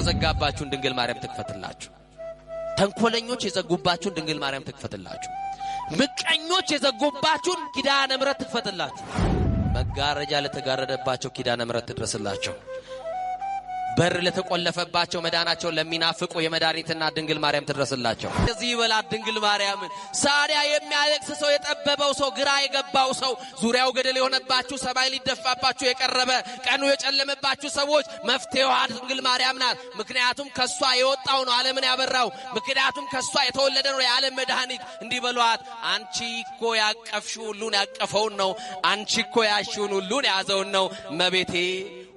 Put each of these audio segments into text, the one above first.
የተዘጋባችሁን ድንግል ማርያም ትክፈትላችሁ። ተንኮለኞች የዘጉባችሁን ድንግል ማርያም ትክፈትላችሁ። ምቀኞች የዘጉባችሁን ኪዳነ ምሕረት ትክፈትላችሁ። መጋረጃ ለተጋረደባቸው ኪዳነ ምሕረት ትድረስላቸው። በር ለተቆለፈባቸው መዳናቸውን ለሚናፍቁ የመድኃኒትና ድንግል ማርያም ትድረስላቸው። እዚህ ይበላት ድንግል ማርያምን። ሳሪያ የሚያለቅስ ሰው፣ የጠበበው ሰው፣ ግራ የገባው ሰው፣ ዙሪያው ገደል የሆነባችሁ፣ ሰማይ ሊደፋባችሁ የቀረበ ቀኑ የጨለመባችሁ ሰዎች መፍትሄዋ ድንግል ማርያም ናት። ምክንያቱም ከሷ የወጣው ነው ዓለምን ያበራው። ምክንያቱም ከሷ የተወለደ ነው የዓለም መድኃኒት። እንዲህ በሏት፣ አንቺ እኮ ያቀፍሽው ሁሉን ያቀፈውን ነው። አንቺ እኮ ያሽውን ሁሉን የያዘውን ነው። እመቤቴ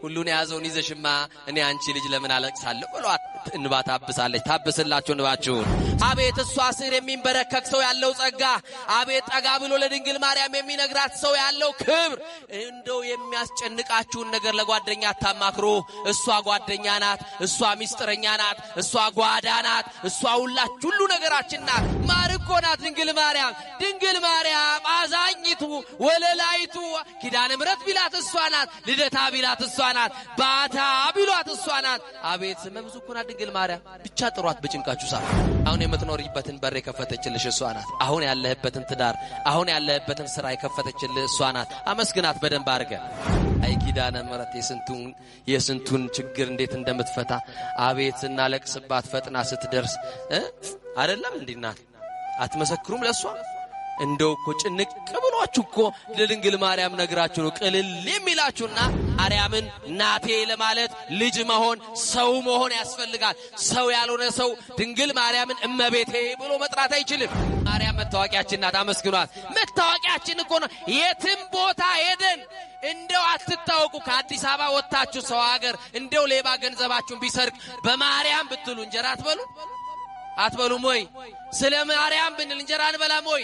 ሁሉን የያዘውን ይዘሽማ እኔ አንቺ ልጅ ለምን አለቅሳለሁ ብሏት እንባ ታብሳለች። ታብስላችሁ እንባችሁን። አቤት እሷ ስር የሚንበረከክ ሰው ያለው ጸጋ፣ አቤት ጠጋ ብሎ ለድንግል ማርያም የሚነግራት ሰው ያለው ክብር። እንደው የሚያስጨንቃችሁን ነገር ለጓደኛ አታማክሩ። እሷ ጓደኛ ናት፣ እሷ ሚስጥረኛ ናት፣ እሷ ጓዳ ናት፣ እሷ ሁላችሁ ሁሉ ነገራችን ናት። ማር እኮ ናት ድንግል ማርያም። ድንግል ማርያም አዛኝቱ ወለላይቱ፣ ኪዳነ ምሕረት ቢላት እሷ ናት። ልደታ ቢላት እሷ ናት። ባታ ቢሏት እሷ ናት። አቤት ስመ ብዙ እኮ ናት ድንግል ማርያም። ብቻ ጥሯት በጭንቃችሁ ሰዓት። አሁን የምትኖሪበትን በር የከፈተችልሽ እሷ ናት። አሁን ያለህበትን ትዳር፣ አሁን ያለህበትን ስራ የከፈተችልህ እሷ ናት። አመስግናት በደንብ አድርገህ። አይ ኪዳነ ምሕረት የስንቱን ችግር እንዴት እንደምትፈታ፣ አቤት ስናለቅስባት ፈጥና ስትደርስ አይደለም እንዴ እናት? አትመሰክሩም ለእሷ? እንደው እኮ ጭንቅ ብሏችሁ እኮ ለድንግል ማርያም ነግራችሁ ነው ቅልል የሚላችሁና ማርያምን እናቴ ለማለት ልጅ መሆን ሰው መሆን ያስፈልጋል። ሰው ያልሆነ ሰው ድንግል ማርያምን እመቤቴ ብሎ መጥራት አይችልም። ማርያም መታወቂያችን ናት። አመስግኗት። መታወቂያችን እኮ ነው። የትም ቦታ ሄደን እንደው አትታወቁ። ከአዲስ አበባ ወጥታችሁ ሰው ሀገር እንደው ሌባ ገንዘባችሁን ቢሰርቅ በማርያም ብትሉ እንጀራ አትበሉ አትበሉም ወይ? ስለ ማርያም ብንል እንጀራ አንበላም ወይ?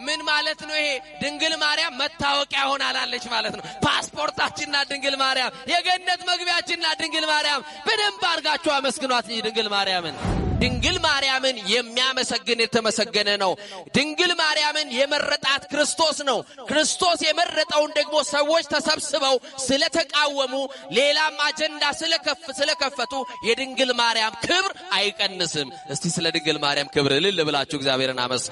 ምን ማለት ነው ይሄ? ድንግል ማርያም መታወቂያ ሆናላለች ማለት ነው። ፓስፖርታችን ናት ድንግል ማርያም፣ የገነት መግቢያችን ናት ድንግል ማርያም። በደንብ አድርጋችሁ አመስግኗት ድንግል ማርያምን። ድንግል ማርያምን የሚያመሰግን የተመሰገነ ነው። ድንግል ማርያምን የመረጣት ክርስቶስ ነው። ክርስቶስ የመረጠውን ደግሞ ሰዎች ተሰብስበው ስለተቃወሙ፣ ሌላም አጀንዳ ስለከፈቱ የድንግል ማርያም ክብር አይቀንስም። እስቲ ስለ ድንግል ማርያም ክብር እልል ብላችሁ እግዚአብሔርን አመስግኑ።